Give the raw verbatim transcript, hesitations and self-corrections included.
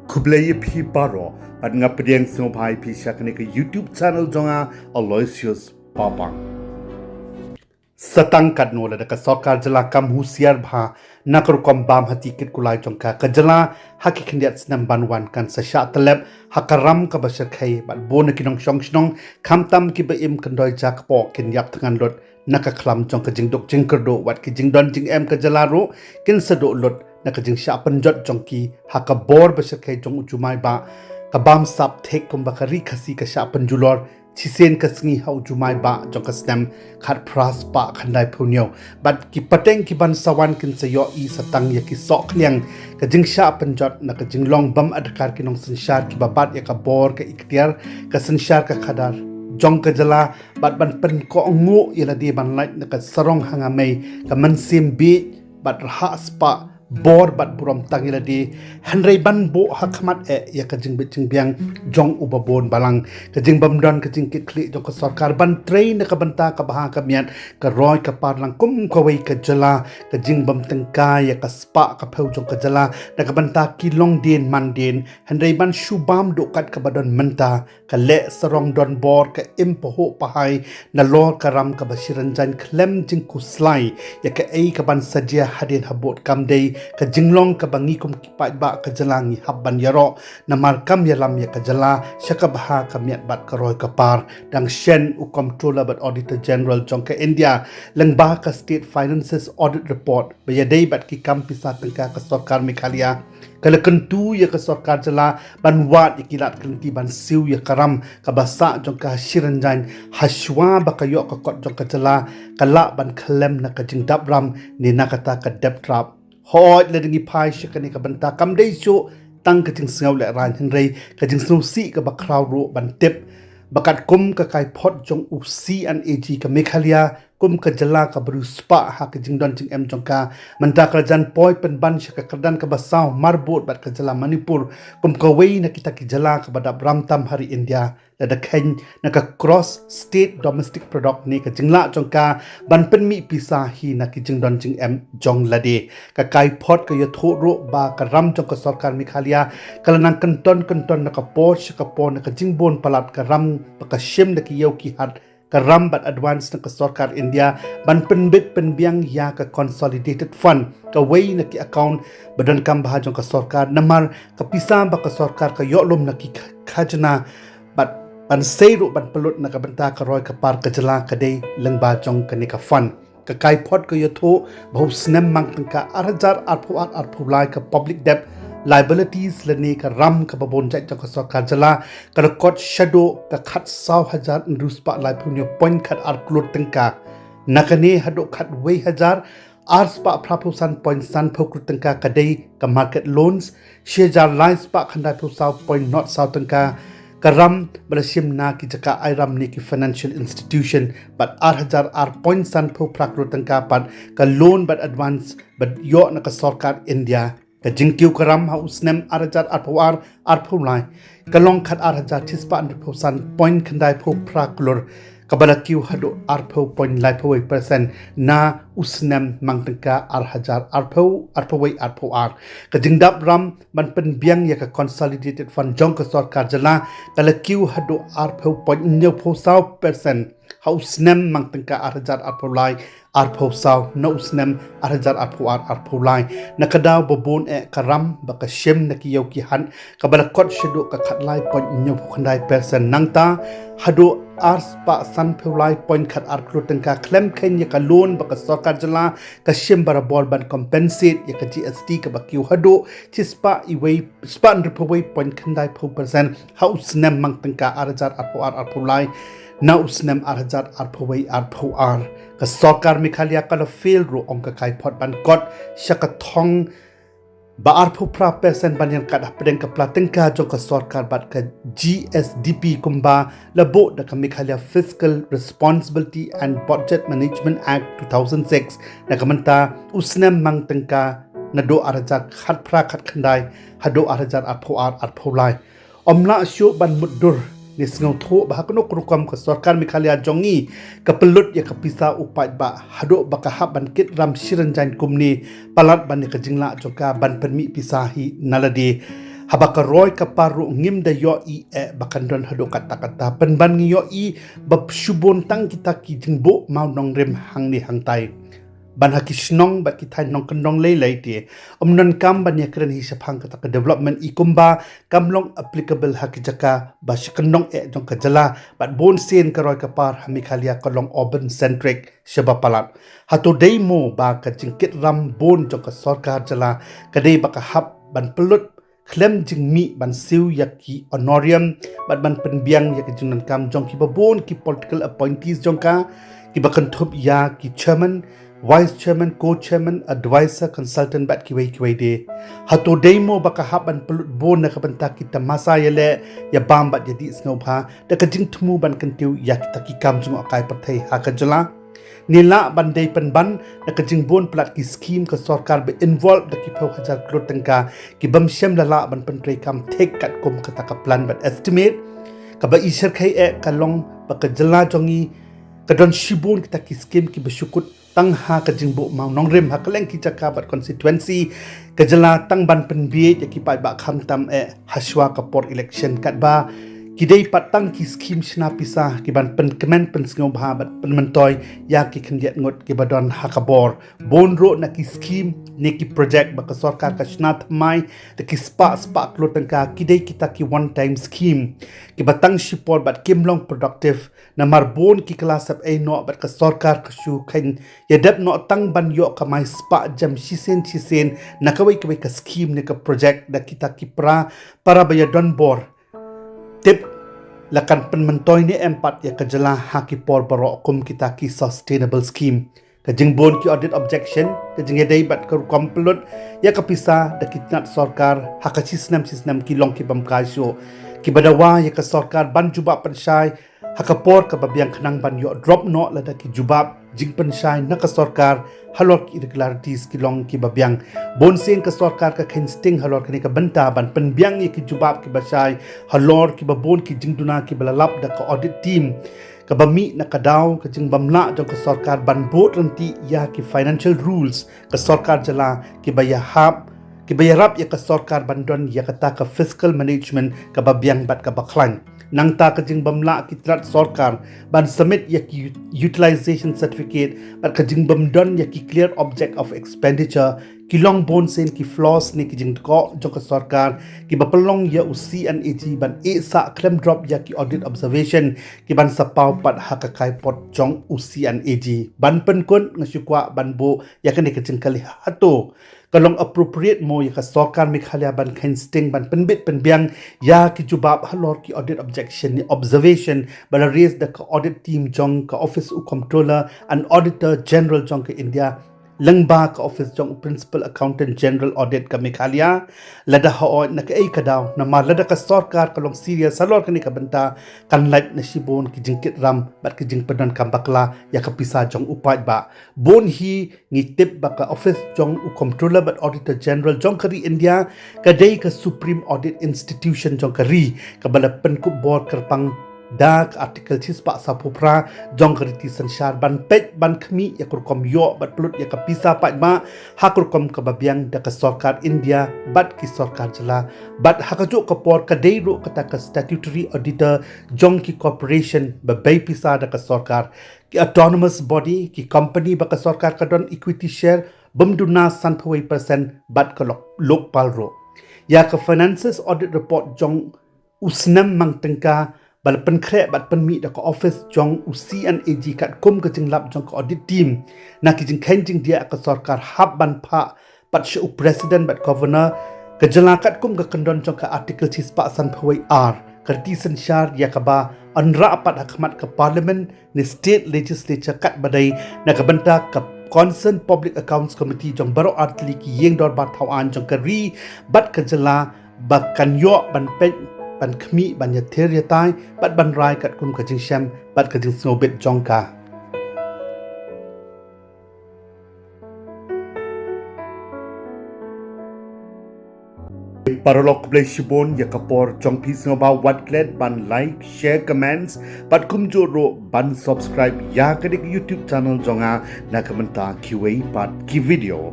Khublei ïa phi baroh, bad nga pdiang sngewbha ïa phi sha kane ka YouTube channel jong nga, Aloysius Papang. Satang katno lada ka sorkar jylla kam husiar bha na ka rukom bam hati kit kulai jong ka, ka jylla ha ki khyndiat snem ban wan kan sa shah tyllep ha ka ram kaba shyrkhei, bad bun na ki nongshong shnong khamtam kiba im kyndoi jakpoh kin ïap thngan lut na ka khlam jong ka jingduk jingkyrduh, wat ki jingdon jingem ka jylla ruh kin sa duh lut na ka jingshah pynjot jong ki ha ka bor ba shyrkhei jong u Jumai Bah, ka bam sap thik kumba ka Ri Khasi ka shah pynjulor shisien ka sngi ha u Jumai Bah jong ka snem khatphra spah khyndai phew hynñiew. Bad ki pateng ki ban sa wan kin sa ïohi satang ïa ki sohkhliang ka jingshah pynjot na ka jinglong bym adkar ki nongsynshar kiba bat ïa ka bor, ka iktiar, ka synshar, ka khadar jong ka jylla, bad ban pynkohnguh ïa lade ban lait na ka sarong hangamei, ka mynsiem bieit bad rhah spah bor bad burom tang ïa lade, hynrei ban buh ha khmat eh ïa ka jingbit jingbiang jong uba bun balang. Ka jingbymdon ka jingkitkhlieh jong ka sorkar ban trei na ka bynta ka bha ka miat, ka roi ka par lang kum kawei ka jylla, ka jingbymtyngkai ïa ka spah ka phew jong ka jylla na ka bynta ki longdien mandien, hynrei ban shu bam duh kat kaba don mynta, ka leh sarong donbor, ka im pahuh pahai nalor ka ram kaba shi rynjang khlem jingkhuslai ïa kaei ka ban sa jia hadien habud, kam dei ka jinglong kaba ngi kum ki paidbah ka jylla ngi hap ban ïaroh, namar kam ïalam ïa ka jylla sha ka bha ka miat bad ka roi ka par. Dang shen u Comptroller bad Auditor General jong ka India lyngba ka State Finances Audit Report ba ïadei bad ki kam pisa tyngka ka sorkar Meghalaya, ka la kyntu ïa ka sorkar jylla ban wad ïa ki lad ka lynti ban siew ïa ka ram kaba sah jong ka shi rynjang, hashwa ba ka ïoh ka kot jong ka jylla ka lah ban khlem na ka jingdap ram ne na kata ka debt trap. Hooid, lada ngi phai sha kane ka bynta, kam dei shuh tang ka jingsngew lehraiñ, hynrei ka jingsngewsih kaba khraw ruh ban tip ba katkum ka kaiphod jong u C and A G, ka Meghalaya kum ka jylla kaba riewspah ha ka jingdon jingem jong ka, mynta ka la jan poi pynban sha ka kyrdan kaba saw marbud bad ka jylla Manipur kum kawei na kita ki jylla kaba dap ram tam ha ri India, lada kheiñ na ka Gross State Domestic Product ne ka jinglah jong ka ban pynmih pisa hi na ki jingdon jingem jong lade. Ka kaiphod ka ïathuh ruh ba ka ram jong ka sorkar Meghalaya ka la nang kynton kynton na ka por sha ka por na ka jingbun palat ka ram ba ka shim na ki ïew ki hat, ka ram bad advance na ka sorkar India ban pynbit pynbiang ïa ka Consolidated Fund, kawei na ki account ba donkam bha jong ka sorkar, namar ka pisa ba ka sorkar ka ïoh lum na ki kha-, khajna bad ban sei ruh ban pynlut na ka bynta ka roi ka par ka jylla ka dei lyngba jong kane ka fund. Ka kaiphod ka ïathuh ba ha u snem mang tyngka ar hajar arphew ar arphew lai, ka public debt liabilities lane ka ram kaba bun jait jong ka sorkar jylla ka la kot shaduh ka khatsaw hajar hynriew spah laiphew hynñiew point khatar klur tyngka. Na kane haduh khatwei hajar ar spah phraphew san point sanphew klur tyngka ka dei ka market loans, shi hajar lai spah khyndaiphew saw point not saw tyngka ka ram ba la shim na ki jaka airam ne ki financial institution, bad ar hajar ar point sanphew phra klur tyngka pat ka loan bad advance ba ïoh na ka sorkar India. Ka jingkiew ka ram ha u snem ar hajar arphew ar arphew lai ka long khatar hajar shi spah hynriewphew san point khyndaiphew phra klur, kaba la kiew haduh arphew point laiphew wei percent na u snem mang tyngka ar hajar arphew, arphew wei arphew ar. Ka jingdap ram ban pynbiang ïa ka Consolidated Fund jong ka sorkar jylla ka la kiew haduh arphew point hynñiewphew saw percent ha u snem mang tyngka ar hajar arphew lai arphew saw na u snem ar hajar arphew ar arphew lai. Na ka daw ba bun eh ka ram ba ka shim na ki ïew ki hat kaba la kot shaduh ka khatlai point hynñiewphew khyndai percent, nangta haduh ar spah sanphew lai point khatar klur tyngka khlem kheiñ ïa ka loan ba ka sorkar jylla ka shim barabor ban compensate ïa ka G S T kaba kiew haduh shi spah iwei, spah hynriewphew wei point khyndaiphew percent ha u snem mang tyngka ar hajar arphew ar arphew lai na u snem ar hajar arphew wei arphew ar. Ka sorkar Meghalaya ka la fail ruh, ong ka kaiphod, ban kot sha ka thong ba arphew phra percent ban ïeng kat hapdeng ka pla tyngka jong ka sorkar bad ka G S D P kumba la buh da ka Meghalaya Fiscal Responsibility and Budget Management Act two thousand six. Na ka mynta u snem mang tyngka naduh ar hajar khatphra khatkhyndai haduh ar hajar arphew ar arphew lai. Ym lah shuh ban mutdur ne sngewthuh ba ha kano ka rukom ka sorkar Meghalaya jong ngi ka pynlut ïa ka pisa u paidbah haduh ba ka hap ban kit ram shi rynjang kumne palat ban ïa ka jinglah jong ka ban pynmih pisa hi na lade. Haba ka roi ka par ruh ngim da ïohi eh ba kan don haduh katta katta, pynban ngi ïohi ba shu bun tang kita ki jingbuh mawnongrim hangne hangtai. Ban ha ki shnong bad ki thaiñ nongkyndong lei lei te, ym donkam ban ïakren hi shaphang kata ka development i kumba kam long applicable ha ki jaka ba sha kyndong eh jong ka jylla, bad bun sien ka roi ka par ha Meghalaya ka long urban centric shaba palat. Hato dei mo ba ka jingkit ram bun jong ka sorkar jylla ka dei ba ka hap ban pynlut khlem jingmih ban siew ïa ki honorarium bad ban pynbiang ïa ki jingdonkam jong kiba bun ki political appointees jong ka, kiba kynthup ïa ki chairman, vice chairman, co-chairman, advisor, consultant bad kiwei kiwei de? Hato dei mo ba ka hap ban pynlut bun na ka bynta ki tamasa ïaleh ïabam bad ïadih sngewbha da ka jingthmu ban kyntiew ïa kita ki kam jngohkai pyrthei ha ka jylla? Ne lah ban dei pynban da ka jingbun palat ki skim ka sorkar ba involve da ki phew hajar klur tyngka ki bym shym la lah ban pyntreikam thik katkum kata ka plan bad estimate? Kaba i shyrkhei eh ka long ba ka jylla jong ngi ka don shibun kita ki skim kiba shu kut tang ha ka jingbuh mawnongrim ha kylleng ki jaka bad constituency ka jylla tang ban pynbiej ïa ki paidbah, khamtam eh hashwa ka por election, katba ki dei pat tang ki skim shna pisa ki ban pynkmen pynsngewbha bad pynmyntoi ïa ki khyndiat ngut kiba don ha ka bor. Bun ruh na ki skim ne ki project ba ka sorkar ka shna thymmai da ki spah spah klur tyngka ki dei kita ki one time scheme kiba tang shipor bad kim long productive. Namar bun ki kylla sep ei noh bad ka sorkar ka shu kheiñ ïadep noh tang ban ïoh kamai spah jem shisien shisien na kawei kawei ka skim ne ka project da kita ki para, para ba ïadon bor. Tip la kan pynmyntoi ne em pat ïa ka jylla ha ki por baroh kum kita ki sustainable scheme. Ka jingbun ki audit objection, ka jingïadei bad ka rukom pynlut ïa ka pisa da ki tnat sorkar ha ka shisnem shisnem ki long ki bym kai shuh, kiba dawa ïa ka sorkar ban jubab pynshai ha ka por kaba biang khnang ban ïoh drop noh lada ki jubab jingpynshai na ka sorkar halor ki irregularities ki long kiba biang. Bun sien ka sorkar ka kheiñ sting halor kane ka bynta ban pynbiang ïa ki jubab kiba shai halor kiba bun ki jingduna kiba la lap da ka audit team. Kaba mih na ka daw ka jingbymlah jong ka sorkar ban bud ryntih ïa ki financial rules ka sorkar jylla, kiba ïahap, kiba ïarap ïa ka sorkar ban don ïa kata ka fiscal management kaba biang bad kaba khlaiñ. Nangta ka jingbymlah ki tnat sorkar ban submit ïa ki utilization certificate bad ka jingbymdon ïa ki clear object of expenditure ki long bun sien ki flaws ne ki jingdkoh jong ka sorkar kiba pynlong ïa u C and A G ban ïeh sah khlem drop ïa ki audit observation ki ban sa paw pat ha ka kaipot jong u C and A G. Ban pynkut, nga shu kwah ban buh ïa kane ka jingkylli, hato ka long appropriate mo ïa ka sorkar Meghalaya ban kheiñ sting ban pynbit pynbiang ïa ki jubab halor ki audit objection ne observation ba la raise da ka audit team jong ka Office u Comptroller and Auditor General jong ka India lyngba ka office jong u Principal Accountant General Audit ka Meghalaya? Lada hooid, na kaei ka daw? Namar lada ka sorkar ka long serious halor kane ka bynta, kan lait na shibun ki jingkit ram bad ki jingpyndonkam bakla ïa ka pisa jong u paidbah. Bun hi ngi tip ba ka office jong u Comptroller bad Auditor General jong ka ri India ka dei ka supreme audit institution jong ka ri, kaba la pynkup bor kyrpang da ka Article shispah sawphew phra jong ka riti synshar ban peit ban khmih ïa ka rukom ïoh bad pynlut ïa ka pisa paidbah ha ka rukom kaba biang da ka sorkar India bad ki sorkar jylla. Bad ha kajuh ka por ka dei ruh kata ka statutory auditor jong ki corporation ba bei pisa da ka sorkar, ki autonomous body, ki company ba ka sorkar ka don equity share bym duna sanphew wei percent bad ka lok-, Lokpal ruh. Ïa ka finances audit report jong u snem mang tyngka ba la pynkhreh bad pynmih da ka office jong u C and A G katkum ka jinglap jong ka audit team na ki jingkheiñ jingdiah ka sorkar hap ban phah pat sha u President bad Governor ka jylla katkum ka kyndon jong ka Article shispah sanphew wei ar ka riti synshar, ïa kaba yn rah pat ha khmat ka Parliament ne State Legislature katba dei na ka bynta ka Concerned Public Accounts Committee jong baroh artylli ki ïing dorbar thaw aiñ jong ka ri bad ka jylla ba kan ïoh ban peit, ban khmih, ban ïathir ïatai bad ban rai katkum ka jingshem bad ka jingsngewbit jong ka. Paralok, khublei shibun ïa ka por jong phi. Sngewbha wat klet ban like, share, comments bad kumjuh ruh ban subscribe ïa kane ka YouTube channel jong nga na ka bynta kiwei pat ki video.